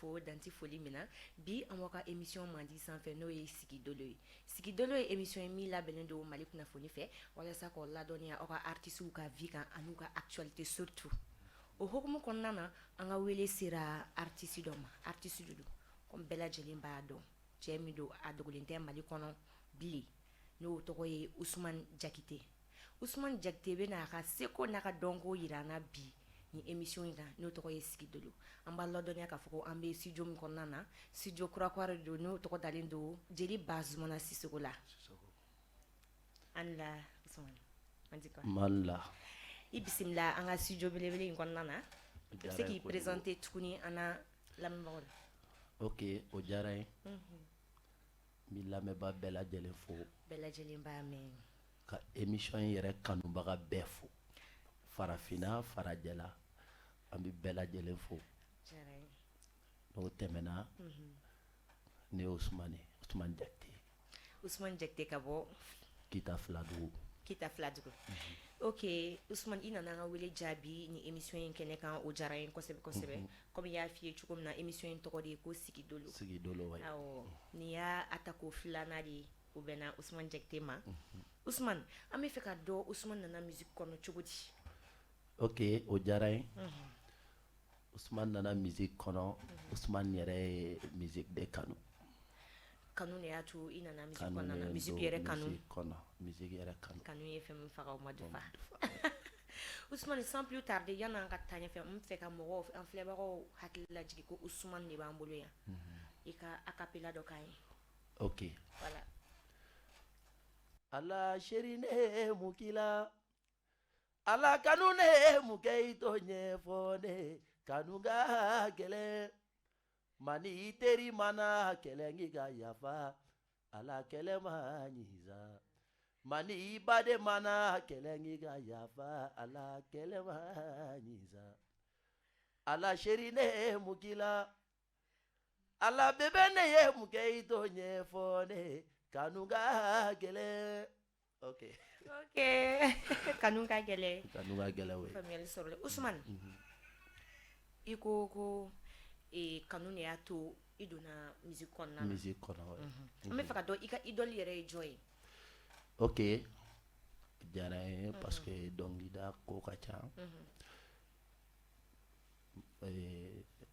Fo danti foli min na bi, an b'aw ka émission mandi sanfɛ, n'o ye Sigidolo ye. Sigidolo ye émission ye min labɛnnen don Mali Kunnafoni fɛ walasa k'aw ladɔnniya aw ka artistes ka vie kan an'u ka actualité surtout. O hukumu kɔnɔna na, an ka wele sera artiste dɔ ma. Artiste de don, comme bɛɛ lajɛlen b'a dɔn, cɛ min don, a dogolen tɛ Mali kɔnɔ bilen, n'o tɔgɔ ye Usumani Jakite. Usumani Jakite bɛ n'a ka seko n'a ka dɔnko jira an na bi ni émission in kan, n'o tɔgɔ ye Sigidolo. An b'a ladɔnniya k'a fɔ ko an bɛ studio min kɔnɔna na, studio kurakura de don, n'o tɔgɔ dalen don Jeli Bazumana Sisoko la. An la Usumani, an ti Mali la. I bisimila an ka studio belebele in kɔnɔna na. I bɛ se k'i présenter tuguni an na lamɛnbagaw la? Ok, o diyara n ye. N bɛ lamɛnbaa bɛɛ lajɛlen fo. Bɛɛ lajɛlen b'a mɛn. Ka émission in yɛrɛ kanubaga bɛɛ fo, farafinna, farajɛla, an bɛ bɛɛ lajɛlen fo. Diyara n ye. N'o tɛmɛna, ne ye Usumani, Usumani Jakite. Usumani Jakite ka bɔ? Kita Filadugu. Kita Filadugu, ok. Usumani, i nana an ka wele jaabi ni émission in kɛnɛ kan, o diyara n ye kosɛbɛ kosɛbɛ. Comme i y'a f'i ye cogo min na, émission in tɔgɔ de ye ko Sigidolo. Sigidolo, wayi. Awɔ, nin y'a a tako filanan de ye, o bɛnna Usumani Jakite ma. Usumani, an bɛ fɛ ka dɔn, Usumani nana musique kɔnɔ cogo di? Ok, o diyara n ye. Usumani nana musique kɔnɔ, Usumani yɛrɛ ye musique de kanu. Kanu de y'a to i nana musique Kanu kɔnɔna de na? ye n Musique don yɛrɛ kanu. Musique kɔnɔ, musique yɛrɛ kanu. Kanu ye fɛn min faga, o ma dufa. Usumani, sans plus tarder, yan'an ka taa ɲɛfɛ, n fɛ ka mɔgɔw, an filɛbagaw hakili lajigin ko Usumani de b'an bolo yan. I ka acapella dɔ k'an ye. Ok. Voilà. Ala chérie, ne ye mun k'i la? Ala kanu, ne ye mun kɛ i t'o ɲɛfɔ ne? Kanu ka gɛlɛn mani, i teri mana kɛlɛ k'i ka yafa, ala kɛlɛ ma ɲi sa. Mani, i baden mana kɛlɛ k'i ka yafa, ala kɛlɛ ma ɲi sa. Ala chérie, ne ye mun k'i la? Ala bébé, ne ye mun kɛ i t'o ɲɛfɔ ne? Kanu ka gɛlɛn. Ok. Ok, kanu ka gɛlɛn. Kanu ka gɛlɛn, oui. Faamuyali sɔrɔla. Usumani, i ko ko kanu de y'a to i donna musique kɔnɔna na. Musique kɔnɔ, ouais. An bɛ fɛ ka dɔn, i ka idole yɛrɛ ye jɔn ye? Ok, diyara n ye, parce que dɔnkilida ko ka ca.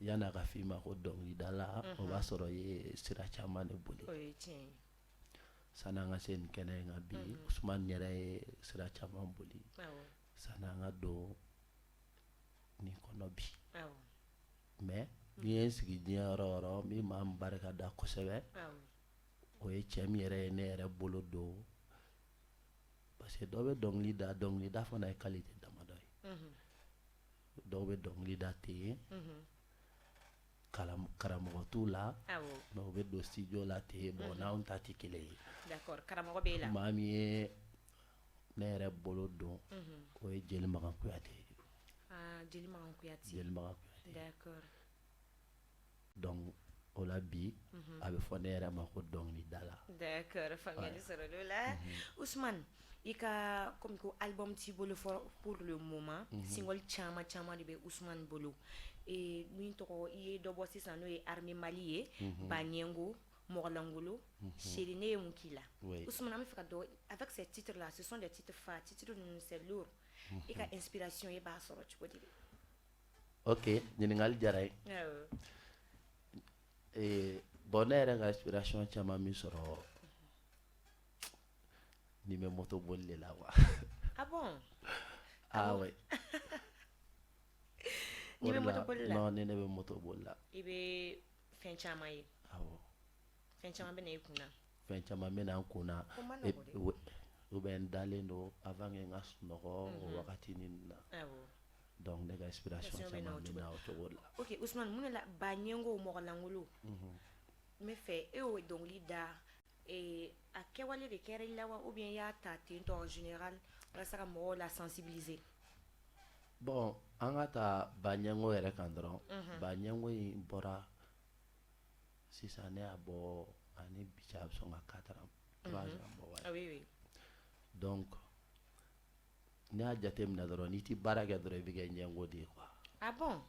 Yan'a ka f'i ma ko dɔnkilidala, o b'a sɔrɔ i ye sira caman de boli. O ye tiɲɛ ye. Sani an ka se nin kɛnɛ in kan bi, Usumani yɛrɛ ye sira caman boli sani an ka don nin kɔnɔ bi. Mais n'i ye n sigi diɲɛ yɔrɔ o yɔrɔ, n bɛ maa min barika da kosɛbɛ, o ye cɛ min yɛrɛ ye ne yɛrɛ bolo don, parce que dɔw bɛ dɔnkili da, dɔnkilida fana ye qualité damadɔ ye. Dɔw bɛ dɔnkili da ten, karamɔgɔ t'u la, mais u bɛ don studio la ten. Bon, n'anw ta tɛ kelen ye. D'accord, karamɔgɔ b'e la. Maa min ye ne yɛrɛ bolo don, o ye Jeli Makan Kuyate ye. Ah, Jeli Makan Kuyate. Jeli Makan Kuyate. Donc o la bi, a bɛ fɔ ne yɛrɛ ma ko dɔnkilidala. D'accord, faamuyali sɔrɔla o la. Usumani, i ka, comme ko album t'i bolo pour le moment, single caman caman de bɛ Usumani bolo. Min tɔgɔ, i ye dɔ bɔ sisan, n'o ye Armée Mali ye, Baɲɛngo, Mɔgɔlangolo, Chérie ne ye mun k'i la. Usumani, an bɛ fɛ ka dɔn, avec ces titres là, ce sont des titres phares, titres ninnu, c'est lourd. I ka inspiration, e b'a sɔrɔ cogo di? Ok, ɲininkali diyara n ye. Bon, ne yɛrɛ ka inspiration caman min sɔrɔ ni bɛ moto boli de la quoi. Ah bon? Ah ouais. N'i bɛ moto boli la? Non, ni ne bɛ moto boli la. I bɛ fɛn caman ye. Awɔ. Fɛn caman bɛ na i kun na. Fɛn caman bɛ na n kun na. O ma nɔgɔn dɛ. Ou bien n dalen don avant que n ka sunɔgɔ o wagati ninnu na. Donc ne ka inspiration caman bɛ na o cogo la. Ok Usumani, mun de la Baɲɛngo, Mɔgɔlangolo, n bɛ fɛ e y'o dɔnkili da, a kɛwale de kɛra i la wa, ou bien i y'a ta ten tɔ en général walasa ka mɔgɔw la sensibiliser? Bon, an ka ta Baɲɛngo yɛrɛ kan dɔrɔn. Baɲɛngo in bɔra sisan, ne y'a bɔ ani bi cɛ, a bɛ sɔn ka 4 ans, 3 ans bɔ, ouais. Ah oui oui. Donc n'i y'a jateminɛ dɔrɔn, n'i ti baara kɛ dɔrɔn, i bɛ kɛ ɲɛngo de ye quoi. Ah bon?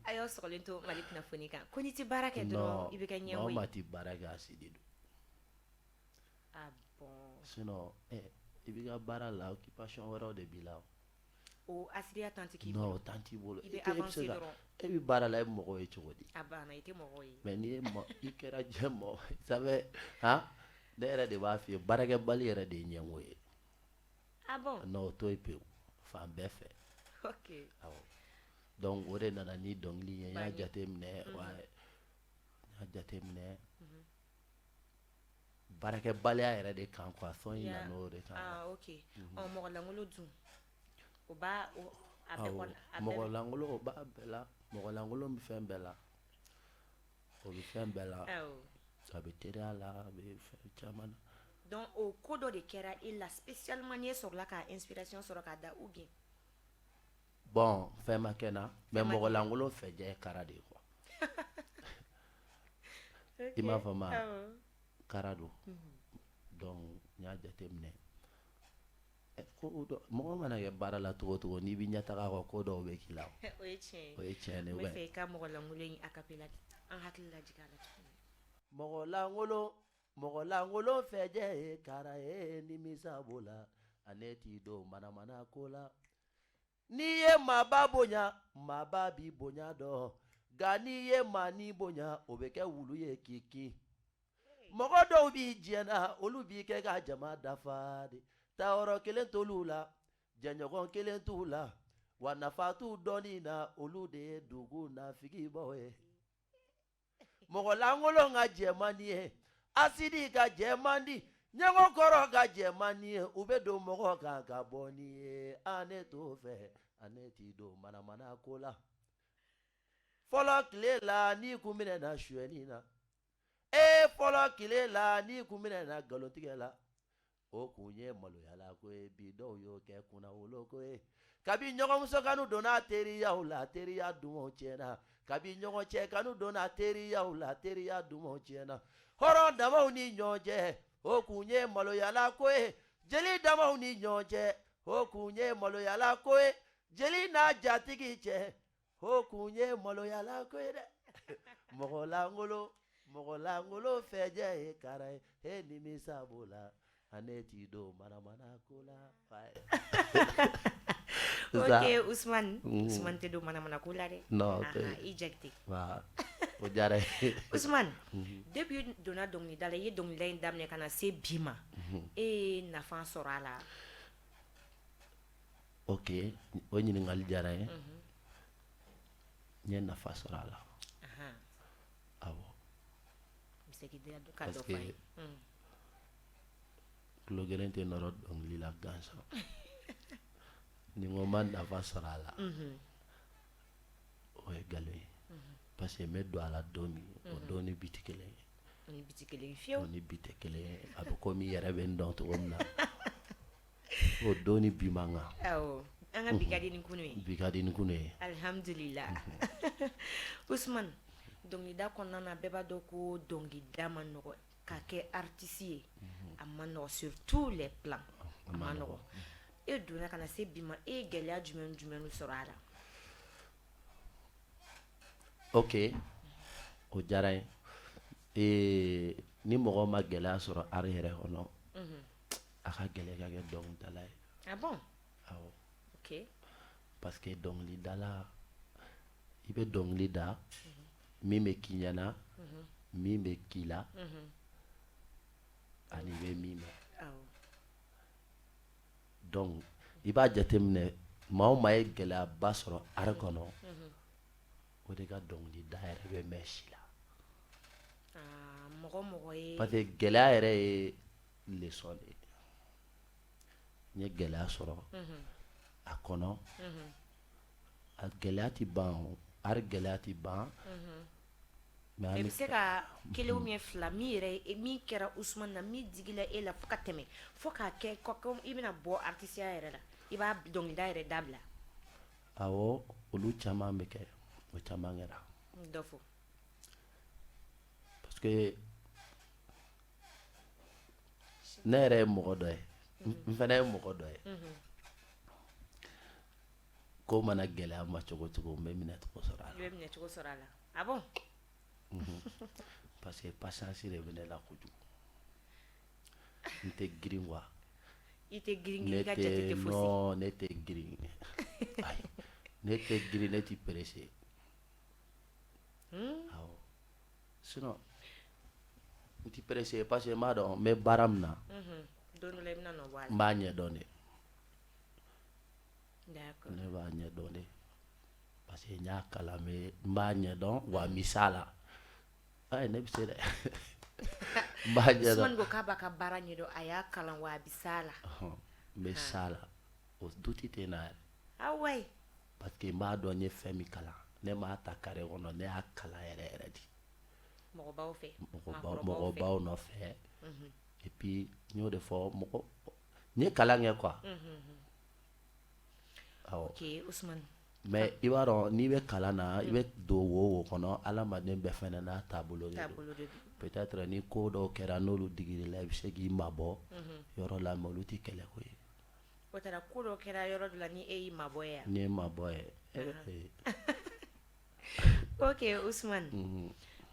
A y'aw sɔgɔlen to Mali kunnafoni kan ko n'i tɛ baara kɛ dɔrɔn i bɛ kɛ ɲɛngo ye. Maa o maa tɛ baara kɛ asidi don. Ah bon sinon i b'i ka baara la occupation wɛrɛw de b'i la o. O asidiya temps tɛ k'i bolo. Non o temps t'i bolo. I bɛ avancer dɔrɔn. E bɛ baara la e bɛ mɔgɔw ye cogo di? A banna i tɛ mɔgɔw ye. Mais n'i ye i kɛra diɲɛ mɔgɔ ça fait han ne yɛrɛ de b'a f'i ye baarakɛbali yɛrɛ de ye ɲɛngo ye. Ah bon? Non o to yen pewu fan bɛɛ fɛ. Ok. Awɔ donc o de nana ni dɔnkili ye n y'a jateminɛ ouais n y'a jateminɛ baarakɛbaliya yɛrɛ de kan quoi son in nana o de kan. Ah ok ɔ mɔgɔ lankolon dun o b'a a bɛɛ kɔnɔ a bɛɛ mɔgɔ lankolon o b'a bɛɛ la mɔgɔ lankolon bɛ fɛn bɛɛ la o bɛ fɛn bɛɛ la. Awɔ. A bɛ teriya la a bɛ fɛn caman na. Donc o ko dɔ de kɛra e la spécialement n'i sɔrɔla ka inspiration sɔrɔ k'a da ou bien. Bon fɛn ma kɛ n na mais mɔgɔ lankolon fɛjɛ ye kara de ye quoi. I m'a faamu wa? Kara don. Donc n y'a jateminɛ ko dɔ mɔgɔ mana kɛ baara la cogo o cogo n'i bɛ ɲɛtaga kɔ ko dɔw bɛ k'i la. O ye tiɲɛ ye. O ye tiɲɛ de ye. N bɛ fɛ i ka mɔgɔ lankolon in a cappella an hakili lajigin a la tuguni. Mɔgɔ lankolon mɔgɔ lankolon fɛjɛ ye kara ye nimisa b'o la ale t'i don manamana ko la. N'i ye maaba bonya maaba b'i bonya dɔn nka n'i ye maanin bonya o bɛ kɛ wulu ye k'i kin. Mɔgɔ dɔw b'i diɲɛ na olu b'i kɛ ka jama dafa de taayɔrɔ kelen t'olu la jɛɲɔgɔn kelen t'u la wa nafa t'u dɔnni na olu de ye dugu nafigibaw ye. Mɔgɔ lankolon ka jɛ man di ye asidi ka jɛ man di ɲɛngo kɔrɔ ka jɛ man di ye u bɛ don mɔgɔ kan ka bɔ ni ye a ne t'o fɛ a ne t'i don manamana ko la. Fɔlɔ tile la n'i kun minɛna sonyɛni na ee fɔlɔ tile la n'i kun minɛna nkalontigɛ la o kun ye maloyala ko ye bi dɔw y'o kɛ kunnawolo ko ye kabi ɲɔgɔnmuso kanu donna teriyaw la teriya dumanw tiɲɛna kabi ɲɔgɔn cɛ kanu donna teriyaw la teriya dumanw tiɲɛna hɔrɔn damaw ni ɲɔgɔn cɛ o kun ye maloyala ko ye jeli damaw ni ɲɔgɔn cɛ o kun ye maloyala ko ye jeli n'a jatigi cɛ o kun ye maloyala ko ye dɛ mɔgɔ lankolon mɔgɔ lankolon fɛjɛ ye kara ye e nimisa b'o la ane t'i don manamana ko la. Ok Ousmane Ousmane tɛ don manamana ko la dɛ. Non i Jakite. O diyara n ye. Ousmane depuis i donna dɔnkilida la i ye dɔnkilida in daminɛ ka na se bi ma e ye nafa sɔrɔ a la. Ok o ɲininkali diyara n ye. N ye nafa sɔrɔ a la. Awɔ. Parce que tulo kelen tɛ nɔrɔ dɔnkili la gansan. Ni n ko n ma nafa sɔrɔ a la, o ye nkalon ye. Parce que n bɛ don a la don min, o don ni bi tɛ kelen ye. O ni bi tɛ kelen ye fiyewu. O ni bi tɛ kelen ye. A bɛ komi i yɛrɛ bɛ n dɔn cogo min na. O don ni bi man kan. Awɔ. An ka bi ka di ni kunun ye. Bi ka di ni kunun ye. Alihamudulila. Ousmane dɔnkilida kɔnɔna na bɛɛ b'a dɔn ko dɔnkilida man nɔgɔ ka kɛ artiste ye a man nɔgɔ sur tous les plans a man nɔgɔ e donna ka na se bi ma e ye gɛlɛya jumɛn jumɛn sɔrɔ a la. Ok o diyara n ye ni mɔgɔ ma gɛlɛya sɔrɔ art yɛrɛ kɔnɔ a ka gɛlɛn ka kɛ dɔnkilidala ye. Ah bon? Awɔ. Ok. Parce que dɔnkilidala i bɛ dɔnkili da min bɛ k'i ɲɛna min bɛ k'i la ani i bɛ min mɛn. Donc i b'a jateminɛ maa o maa ye gɛlɛyaba sɔrɔ art kɔnɔ o de ka dɔnkilida yɛrɛ bɛ mɛn si la. Mɔgɔ mɔgɔ ye parce que gɛlɛya yɛrɛ ye leçon de ye. N ye gɛlɛya sɔrɔ a kɔnɔ. A gɛlɛya tɛ ban art gɛlɛya tɛ ban. Mais i bɛ se ka kelen ou bien fila min yɛrɛ min kɛra Ousmane na min digila e la fo ka tɛmɛ fo k'a kɛ comme i bɛna bɔ artiste ya yɛrɛ la i b'a dɔnkilida yɛrɛ dabila. Awɔ olu caman bɛ kɛ o caman kɛra. Dɔ fɔ. Parce que ne yɛrɛ ye mɔgɔ dɔ ye n fana ye mɔgɔ dɔ ye. Ko mana gɛlɛya ma cogo cogo, n bɛ minɛcogo sɔrɔ a I la. bɛ minɛcogo sɔrɔ a la. Ah bon? Parce que patience de bɛ ne la kojugu. N tɛ girin quoi. I tɛ girin Ne girin, i ka jate tɛ tɛ fosi. Non, ne tɛ girin. Ayi, ne tɛ girin, ne tɛ pressé. Awɔ. Sinon n tɛ pressé parce que n b'a dɔn n bɛ baara min na. Don dɔ la i bɛna nɔ bɔ a la. N b'a ɲɛdɔn de. D'accord. Ne b'a ɲɛdɔn de parce que n y'a kalan, n bɛ n b'a ɲɛdɔn wa n bɛ s'a la. Ayi, ne bɛ se dɛ, n b'a ɲɛdɔn. Usumani ko k'a b'a ka baara ɲɛdɔn, a y'a kalan wa a bɛ s'a la. Ɔhɔn, n bɛ s'a la, o doute tɛ n na yɛrɛ. Ah ouais. Parce que n b'a dɔn n ye fɛn min kalan, ne m'a ta carré kɔnɔ, ne y'a kalan yɛrɛ yɛrɛ de. Mɔgɔbaw fɛ. Mɔgɔbaw Maakɔrɔbaw fɛ. Mɔgɔbaw nɔfɛ. Et puis n y'o de fɔ, mɔgɔ n ye kalan kɛ quoi. Awɔ. Ok, Usumani. Mais i b'a dɔn, n'i bɛ kalan na, i bɛ don wo wo kɔnɔ, adamaden bɛɛ fɛnɛ n'a taabolo de don. Taabolo de don. Peut-être ni ko dɔw kɛra, n'olu digir'i la, i bɛ se k'i mabɔ yɔrɔ la, mais olu tɛ kɛlɛ ko ye. O taara ko dɔ kɛra yɔrɔ dɔ la ni e y'i mabɔ yan. N'i ye mabɔ ye eh. Ok, Usumani.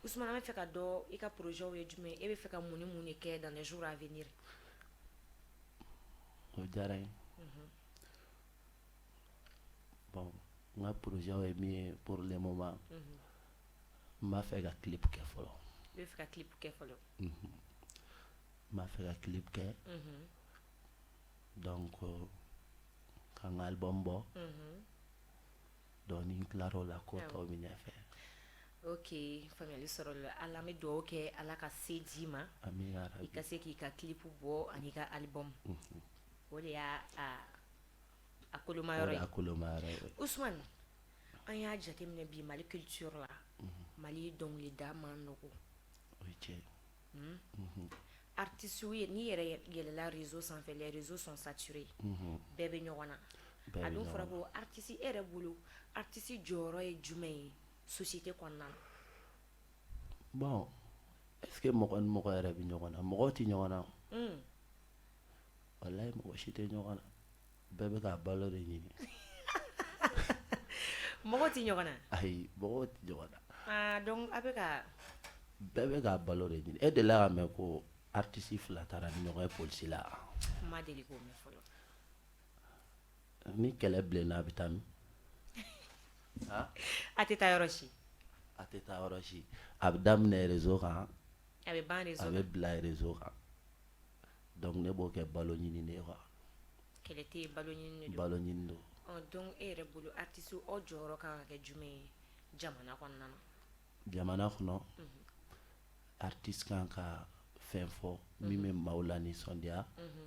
Usumani, an bɛ fɛ ka dɔn i ka projet ye jumɛn ye, e bɛ fɛ ka mun ni mun de kɛ dans les jours à venir? O diyara n ye. Bon, n ka projet ye min ye pour le moment, n b'a fɛ ka clip kɛ fɔlɔ. I bɛ fɛ ka clip kɛ fɔlɔ. N b'a fɛ ka clip kɛ. Donc ka n ka album bɔ. Donc ni n tilar'o la, ko tɔw bɛ ɲɛfɛ. Ok, faamuyali sɔrɔ la. Ala, an bɛ dugawu kɛ, Ala ka se d'i ma. Amina. I Rabi. ka se k'i ka clip bɔ ani ka album. O de y'a a koloma O yɔrɔ de ye. y'a koloma yɔrɔ ye. Usumani, an y'a jateminɛ bi Mali culture la, Mali dɔnkilida man nɔgɔ. O ye tiɲɛ ye. Artistes ye, n'i yɛrɛ yɛlɛla réseau sanfɛ, les réseaux sont saturés. Bɛɛ bɛ ɲɔgɔn na. Bɛɛ A bɛ dun ɲɔgɔn fɔra na. ko artiste, e yɛrɛ bolo, artiste jɔyɔrɔ ye jumɛn ye société kɔnɔna na? Bon, est ce que mɔgɔ ni mɔgɔ yɛrɛ bɛ ɲɔgɔn na? Mɔgɔw tɛ ɲɔgɔn na. Walayi, mɔgɔ si tɛ ɲɔgɔn na. Bɛɛ bɛ ka balo de ɲini. Mɔgɔw tɛ ɲɔgɔn na. Ayi, mɔgɔw tɛ ɲɔgɔn na. Ah, donc a bɛ ka Bɛɛ bɛ ka balo de ɲini. E delila ka mɛn ko artiste fila taara ni ɲɔgɔn ye polisi la? N ma deli k'o mɛn fɔlɔ. Ni kɛlɛ bilenna, a bɛ taa min? A tɛ taa yɔrɔ si. A tɛ taa yɔrɔ si. A bɛ daminɛ réseau kan. A bɛ ban A réseau bɛ kan. bila réseau kan. Donc ne b'o kɛ balo ɲini de ye quoi. Kɛlɛ tɛ yen, balo ɲini de don. Balo ɲini don. Ɔ, donc e yɛrɛ bolo, artiste, aw jɔyɔrɔ kan ka kɛ jumɛn ye jamana kɔnɔna na? Jamana kɔnɔ, artiste kan ka fɛn fɔ min bɛ maaw la nisɔndiya,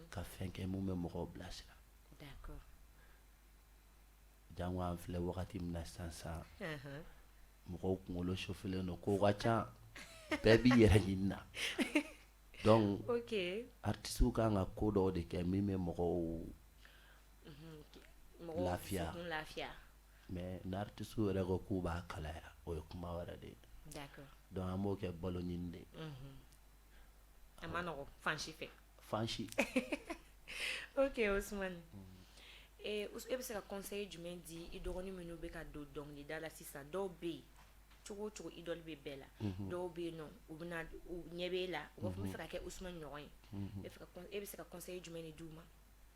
ka fɛn kɛ mun bɛ mɔgɔw bilasira. Jango an filɛ wagati min na sisan sisan, mɔgɔw kunkolo sofelen don, kow ka ca, bɛɛ b'i yɛrɛ ɲini na. Donc artistes kan ka ko dɔw de kɛ min bɛ mɔgɔw Mɔgɔw lafiya. dusukun lafiya. Mais ni artistes yɛrɛ ko k'u b'a kalaya, o ye kuma wɛrɛ de ye. Donc an b'o kɛ balo ɲini de ye. A ma nɔgɔn fan si fɛ. Fan si. Ok, Usumani. E bɛ se ka conseil jumɛn di i dɔgɔnin minnu bɛ ka don dɔnkilida la sisan? Dɔw bɛ yen, cogo o cogo, idole bɛ bɛɛ la. Dɔw bɛ yen nɔ, u bɛna, u ɲɛ bɛ e la, u b'a fɔ n bɛ fɛ ka kɛ Usumani ɲɔgɔn ye. E bɛ se ka conseil jumɛn de d'u ma?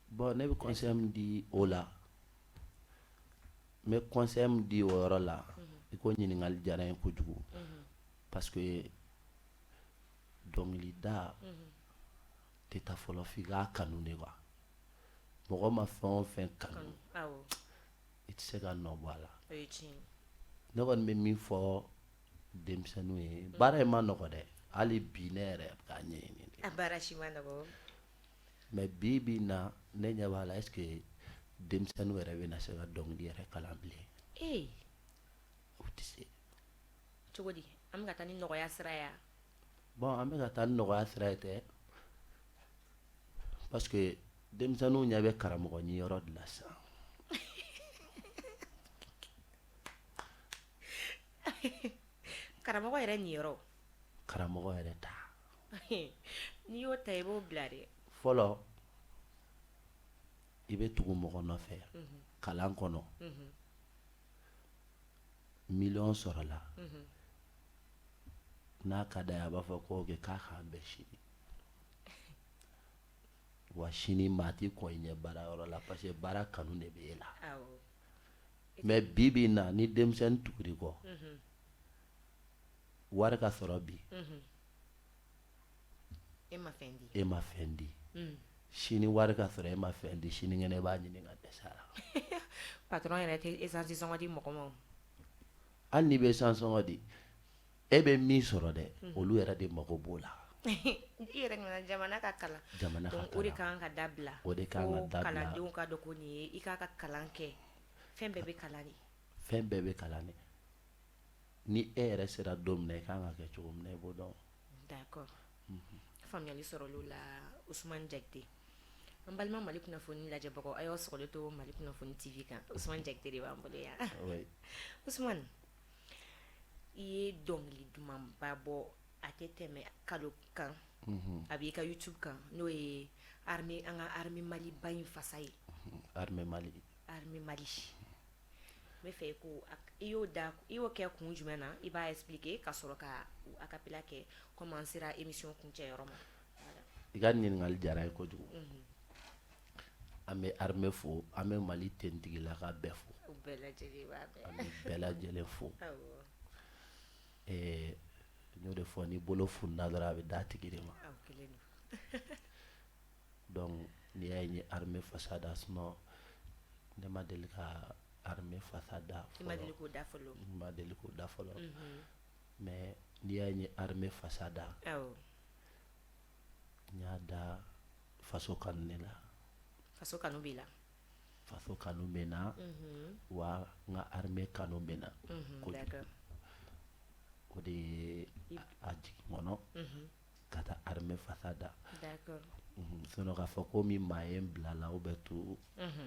Bon, ne bɛ conseil min di o la, n bɛ conseil min di o yɔrɔ la, i ko ɲininkali diyara n ye kojugu, parce que dɔnkilida tɛ taa fɔlɔ f'i k'a kanu de quoi. Mɔgɔ ma fɛn o fɛn kanu, i tɛ se ka nɔ bɔ a la. O ye tiɲɛ ye. Ne kɔni bɛ min fɔ denmisɛnninw ye, baara in ma nɔgɔ dɛ. Hali bi ne yɛrɛ bɛ k'a ɲɛɲini de. A baara si ma nɔgɔ. Mais bi bi in na, ne ɲɛ b'a la, est ce que denmisɛnninw yɛrɛ bɛ na se ka dɔnkili yɛrɛ kalan bilen? Ee! U tɛ se. Cogo di? An bɛ ka taa ni nɔgɔya sira ye wa? Bon, an bɛ ka taa ni nɔgɔya sira ye tɛ, parce que denmisɛnninw ɲɛ bɛ karamɔgɔ ɲiyɔrɔ de la sisan. Karamɔgɔ yɛrɛ niyɔrɔ. Karamɔgɔ yɛrɛ ta. N'i y'o ta, i b'o bila dɛ. Fɔlɔ, i bɛ tugu mɔgɔ nɔfɛ kalan kɔnɔ. Miliyɔn sɔrɔla, n'a ka d'a ye, a b'a fɔ ko ok, k'a k'an bɛn sini. Wa sini maa t'i kɔn i ɲɛ baarayɔrɔ la, parce que baara kanu de bɛ e la. Mais bi bi in na, ni denmisɛnnin tugur'i kɔ, wari ka sɔrɔ bi, e ma fɛn di. E ma fɛn di. Sini wari ka sɔrɔ, e ma fɛn di, sinikɛnɛ e b'a ɲini ka dɛsɛ a la. Patron yɛrɛ tɛ essence sɔngɔ di mɔgɔ ma. Hali n'i bɛ essence sɔngɔ di, e bɛ min sɔrɔ dɛ, olu yɛrɛ de mago b'o la. I yɛrɛ ɲuman, jamana ka kalan. Jamana ka Donc o de kan ka dabila. O de kan ka ko dabila. Kalandenw ka dɔn ko nin ye i k'a ka kalan kɛ, fɛn bɛɛ bɛ kalan de. Fɛn bɛɛ bɛ kalan de. Ni e yɛrɛ sera don min na, i kan ka kɛ cogo min na, i b'o dɔn. D'accord, faamuyali sɔrɔla o la. Usumani Jakite, an balima Mali kunnafoni lajɛbagaw, a y'aw sɔgɔlen to Mali kunnafoni TV kan. Usumani Jakite de b'an bolo yan. Usumani, i ye dɔnkili dumanba bɔ, a tɛ tɛmɛ kalo kan, a b'i ka YouTube kan, n'o ye armée, an ka armée Mali ba in fasa ye. Armée Mali. Armée Mali, n bɛ fɛ ko i y'o da, i y'o kɛ kun jumɛn na? I b'a expliquer ka sɔrɔ ka a cappella kɛ, comme an sera émission kuncɛ yɔrɔ ma. I ka ɲininkali diyara n ye kojugu. An bɛ armée fo, an bɛ Mali tentigilaka bɛɛ fo. U bɛɛ lajɛlen b'a bɛɛ. An bɛ bɛɛ lajɛlen fo. N y'o de fɔ, ni bolo fununa dɔrɔn, a bɛ d'a tigi de ma. Aw kelen don. Donc n'i y'a ye n ye armée fasa da, sinon ne ma deli ka armée fasa da. I ma deli k'o da fɔlɔ. N ma deli k'o da fɔlɔ, mais n'i y'a ye n ye armée fasa da, n y'a da faso kanu de la. Faso kanu b'i la. Faso kanu bɛ n na, wa n ka armée kanu bɛ n na kojugu. O de ye a jigin kɔnɔ ka taa armée fasa da. Sinon k'a fɔ ko min maa ye n bila la ou bien tout,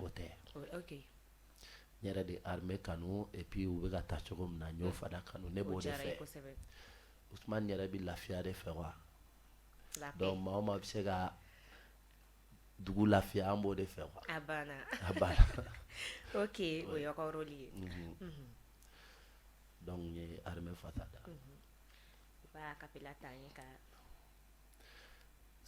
o tɛ. N yɛrɛ de armée kanu, et puis u bɛ ka taa cogo min na, n y'o fana kanu, ne b'o de fɛ. Usumani yɛrɛ bɛ lafiya de fɛ quoi. Donc maa o maa bɛ se ka dugu lafiya, an b'o de fɛ quoi. A banna. A banna. Ok, o y'aw ka rôle ye. Donc n ye armée fasa da. I b'a cappella ta an ye ka.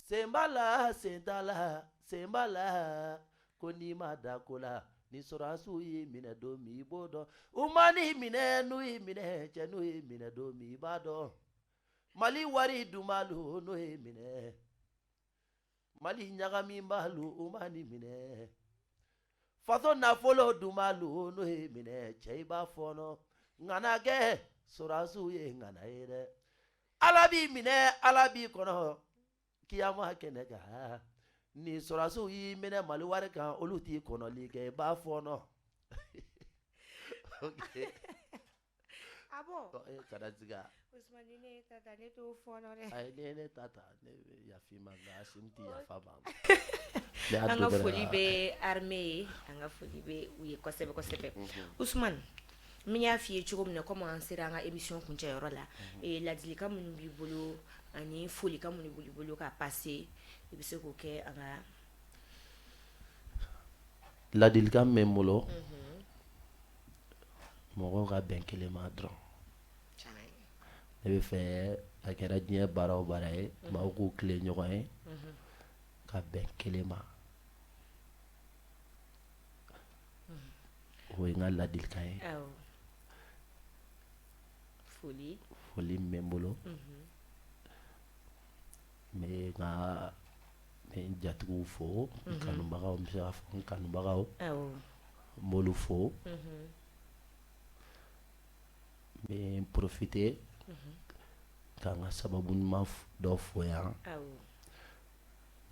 Sen b'a la, sen t'a la, sen b'a la, ko n'i ma da ko la, ni sɔrɔdasiw y'i minɛ don min, i b'o dɔn. U ma n'i minɛ, n'u y'i minɛ, cɛ, n'u y'i minɛ don min, i b'a dɔn. Mali wari dunbalu, n'o y'i minɛ, Mali ɲagamibalu, u ma n'i minɛ, faso nafolo dunbalu, n'o y'i minɛ, cɛ, i b'a fɔɔnɔ. Ŋana kɛ sɔrɔdasiw ye ŋana ye dɛ. Ala b'i minɛ, Ala b'i kɔnɔ kiyama kɛnɛ kan. Ni sɔrɔdasiw y'i minɛ Mali wari kan, olu t'i kɔnɔli kɛ, i b'a fɔɔnɔ. Ok. Ah bon? Kana siga. Usumani, ne ye ta ta, ne t'o fɔɔnɔ dɛ. Ayi, ni ye ne ta ta, ne bɛ yafa i ma, nka Asimi tɛ yafa ma. An ka foli bɛ armée ye, an ka foli bɛ u ye kosɛbɛ kosɛbɛ. Usumani, min y'a f'i ye cogo min na, comme an sera an ka émission kuncɛyɔrɔ la, ladilikan minnu b'i bolo ani folikan minnu b'i bolo ka passer, i bɛ se k'o kɛ an ka. Ladilikan min bɛ n bolo, mɔgɔw ka bɛn kelen ma dɔrɔn. Ne bɛ fɛ a kɛra diɲɛ baara o baara ye, maaw k'u tilen ɲɔgɔn ye ka bɛn kelen ma. O ye n ka ladilikan ye. Foli. Foli min bɛ n bolo, n bɛ n ka n bɛ n jatigiw fo, n kanubagaw, n bɛ se k'a fɔ n kanubagaw, n b'olu fo. N bɛ n profiter ka n ka sababu ɲuman dɔ fo yan,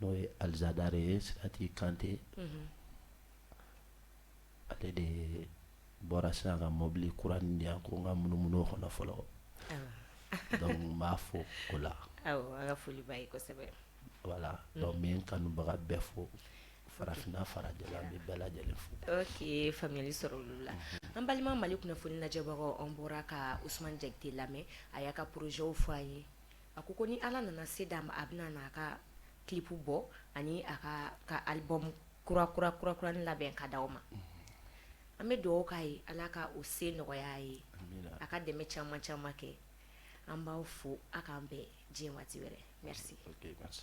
n'o ye Alizadare ye, Sirati Kante. Ale de bɔra sisan ka mobili kura di yan ko n ka munumunu o kɔnɔ fɔlɔ. Donc n b'a fo o la. Awɔ, an ka foli b'a ye kosɛbɛ. Voilà, donc n bɛ n kanubaga bɛɛ fo, farafinna, farajɛla, n bɛ bɛɛ lajɛlen fo. Ok, faamuyali sɔrɔ olu la. An balima Mali kunnafoni lajɛbagaw, an bɔra ka Usumani Jakite lamɛn, a y'a ka projet fɔ an ye. A ko ko ni Ala nana se d'a ma, a bɛna n'a ka clip bɔ ani a ka album kura kura kura kura labɛn ka d'aw ma. An bɛ dugawu k'a ye, Ala ka o se nɔgɔya a ye, a ka dɛmɛ caman caman kɛ. An b'aw fo, a k'an bɛn diɲɛ waati wɛrɛ. Merci. Ok, merci.